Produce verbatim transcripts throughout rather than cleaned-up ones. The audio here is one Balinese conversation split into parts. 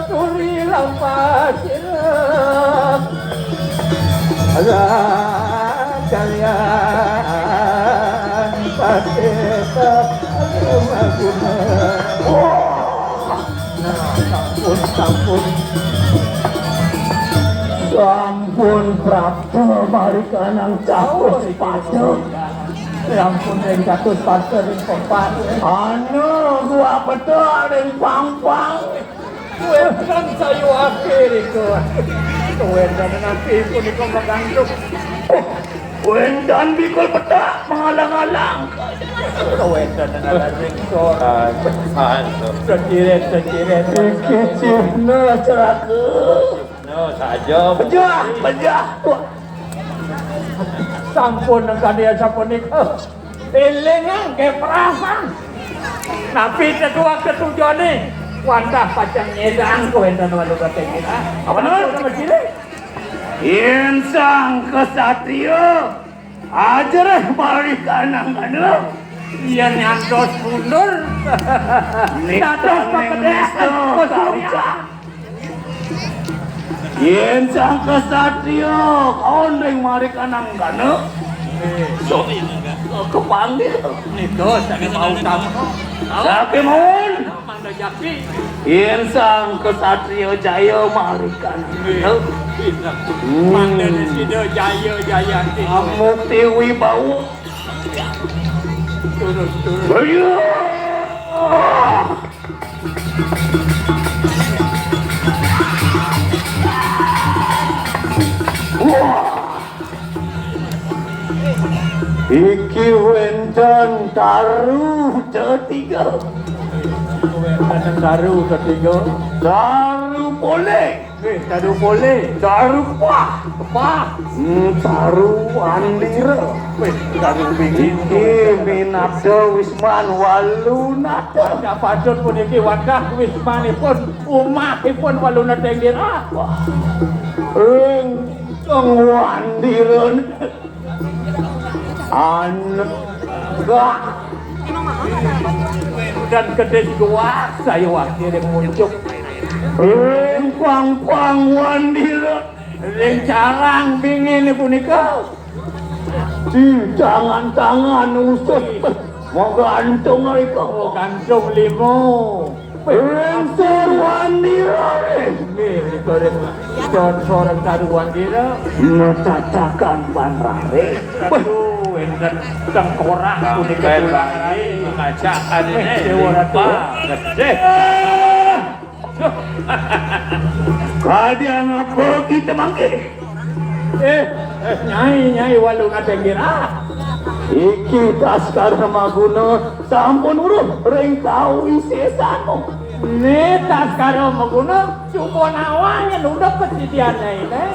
Turi lampah sira. Ada kalian patih tak ada guna. Wah. Nah, sampun, sampun. Sampun prapta marikanang catus pada. Ya ampun, ring catus pada ring papan. Ana gua peta ring pangpang. Wénten sayuwakirika. Wénten napi punika magantung. Wénten bikul peta mangalang-alang. Wénten ring sor. Seciret, seciret. Iki cihna celaka. No, saja. Pejah, pejah. Sampun kadi sapunika. Élingang keprasan. Napi tetuak tetujoné? Wantah pacang nyédang kawéntenan waluga tengkina. Apa nama cilik? Yén sang kesatria ajereh balik kanang-kanang. Yén nyantos mundur. Nyantos nista pakedéhan kaucap. Yén sang kesatria kaon ring marikanang gana, so kepanggih. Nika sané mau utama. Sakémaon. Mangda jaki. Yén sang kesatria jaya marikanang gana. Hmm. Mangda sida jaya jayanti. Amukti wibawa. Turun, turun. Jaya. Wah. Iki wénten taru tetiga. Wénten taru tetiga. Taru polé. Wéh, taru polé. Taru kepah. Kepah. Hmm, taru andira. Wéh, taru bingin. Iki minabda wisman walunata. Wantah patut puniki wantah wismanipun, umahipun walunata inggih. Wah. Ring teng wandira. Anegah. Dan kedis kuat saya wakil yang muncuk. Ring pangpang wandira. Ring carang bingin punika. Di tangan-tangan usus. Menggantung ika. Gantung limo. Ring saruan dira. Nggih, nika ring saruan dira. Metacakan banrare. Aduh, wénten tengkorak punika. Kacakan ini. Dewa Ratu. Gedé. Kadian apa kita mangke? Eh, eh, Nyai, Nyai Waluna Tenggira. Iki Taskara Maguna sampun uruh ring kawisésanmu. Né Taskara Maguna, coba nawang yen udah kejadiannya ini.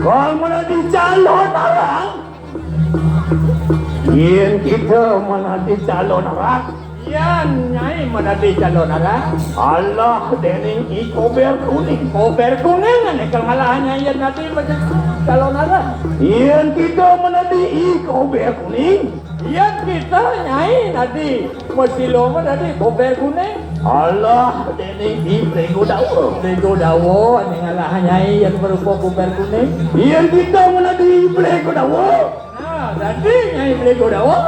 Kal mana di calon arang? Yén kita menadi calon arang. Yén Nyai menadi calon arang. Alah, dening I Kober Kuning. Kober Kuning, ane kal ngalah Nyai yén nadi menadi calon arang. Yén kita menadi I Kober Kuning. Yén kita Nyai nadi Masila menadi Kober Kuning. Alah, dening I Brego Dawa. Brego Dawa, ane ngalah Nyai yén berupa Kober Kuning. Yén kita menadi I Brego Dawa. Nah, dadi Nyai Beli Godawa.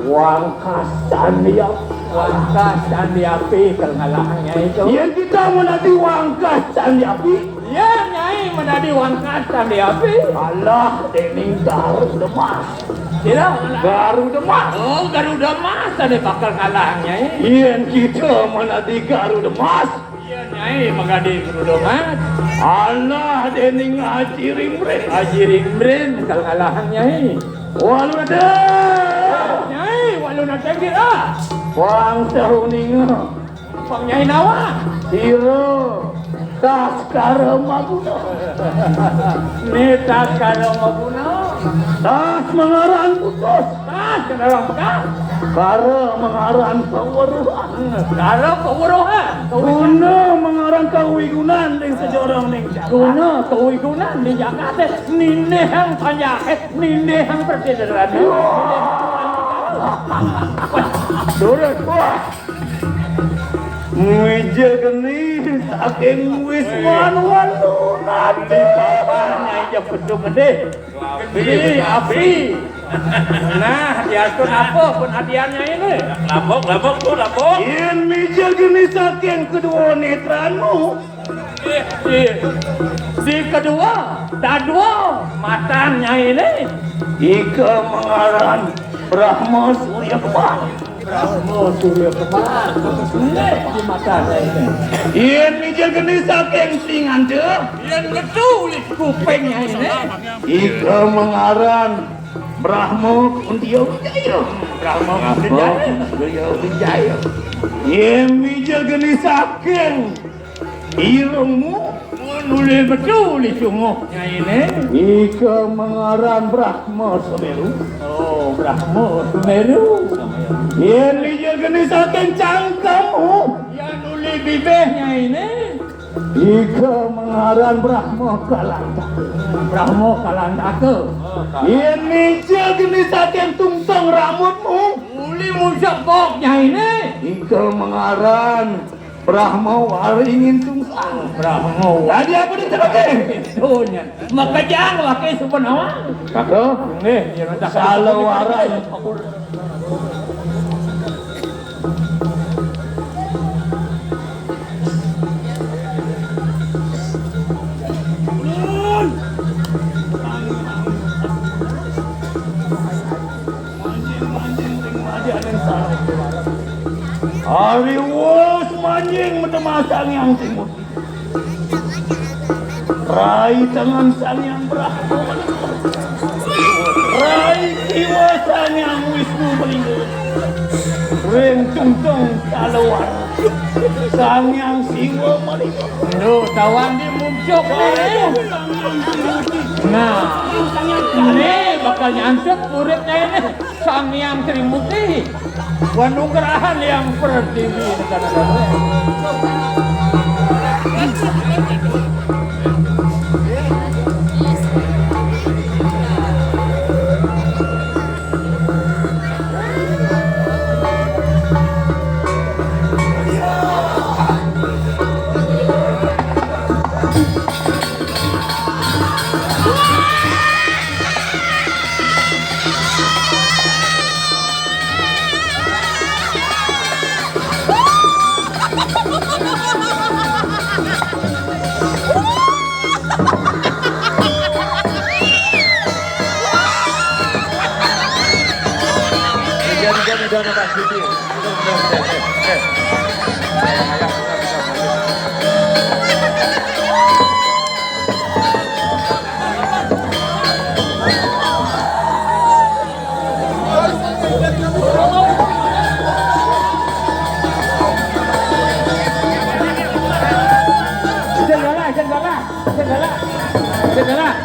Wangkas Candi Api. Wangkas Candi Api, kal ngalah Nyai to. Yén kita menadi Wangkas Candi Api. Yén Nyai menadi Wangkas Candi Api. Alah, dening Garuda Mas. Sira ngalah. Garuda Mas. Oh, Garuda Mas, ane bakal ngalah Nyai. Yén kita menadi Garuda Mas. Iya, Nyai, magadi Garuda Mas. Alah, dening Aji Rimrin. Aji Rimrin, kal ngalah Nyai. Walunata. Nyai, Walunata kira. Wang tahuning. Pang Nyai nawa. Ira. Taskara Maguna. Né Taskara Maguna. Tas mangaran putus. Kara, kara mangaran kaweruhan. Kara kaweruhan. Guna mangaran kawigunan ning sajroning jagat. Guna kawigunan ning jagat. Nindihang panjaké, nindihang prasida. Wah. Durus. Wah. Mijil geni saking Wiswan Walunan. Bapaknya ija peduk gedé. Api, api. Nah, diatur apa pun hadiahnya ini? Lambok, lambok, tuh, lambok. Yén mijil geni saking kedua netranmu. Di, di, di kedua, dadua, matannya ini. Ika mengaran Brahma Surya Kembar. Brahma Surya Kembar. Nggih, di matannya ini. Yén mijil geni saking singanta. Yén metu ulis kupingnya ini. Ika mengaran Brahma Kuntia Wijaya. Brahma Kuntia Wijaya. Yén mijil geni saking irungmu. Nuli betul di sungguhnya ini. Ika mengaran Brahma Sumeru. Oh, Brahma Sumeru. Yén mijil geni saking cangkemmu. Yén nuli bibihnya ini. Ika mengaran Brahma Kalantaka. Brahma Kalantaka. Yén mijil geni saking tungtung rambutmu. Uli musaboknya ini. Ika mengaran Brahma Waringin Tunggal. Brahma Waringin. Tadi apa dia tadi? Itunya. Makajang laki sepenawa. Kakak. Nggih, ya, salawara. Ari wus manjing mata masang yang timur. Rai tangan Sang Hyang Brahma. Rai kiwa Sang Hyang Wisnu Malingga. Ring tungtung salawar Sang Hyang Siwa Malingga. Duh, tawang di muncuk nih. Nah, ini bakal nyantuk muridnya ini. Sang Hyang Sri Muti. Wanugrahan yang pertiwi negara. Jangan galak, jangan galak, jangan galak, jangan galak.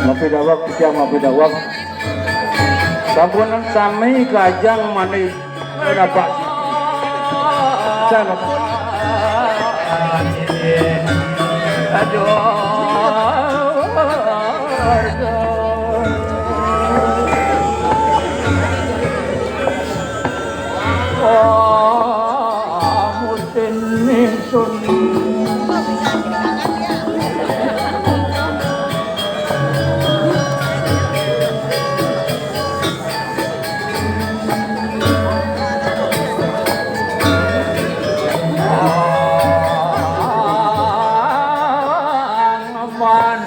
Mapidawak, titiang mapidawak. Sampun sami kajang mani dapat. Sangat. Aduh. Oh, mutin ningsun. Aman.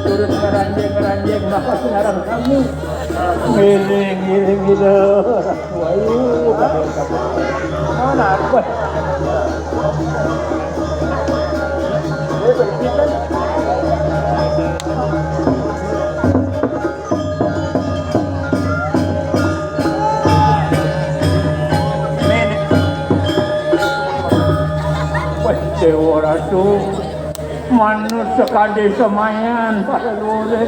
Turut-turut ngeranjing-ngeranjing, maka sinarang kamu. Ngiring, ngiring, ngiring. Wayu, mana aku? Wéh, Déwa Ratu, manut sakadi semayan pada luhur.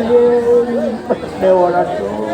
Déwa Ratu.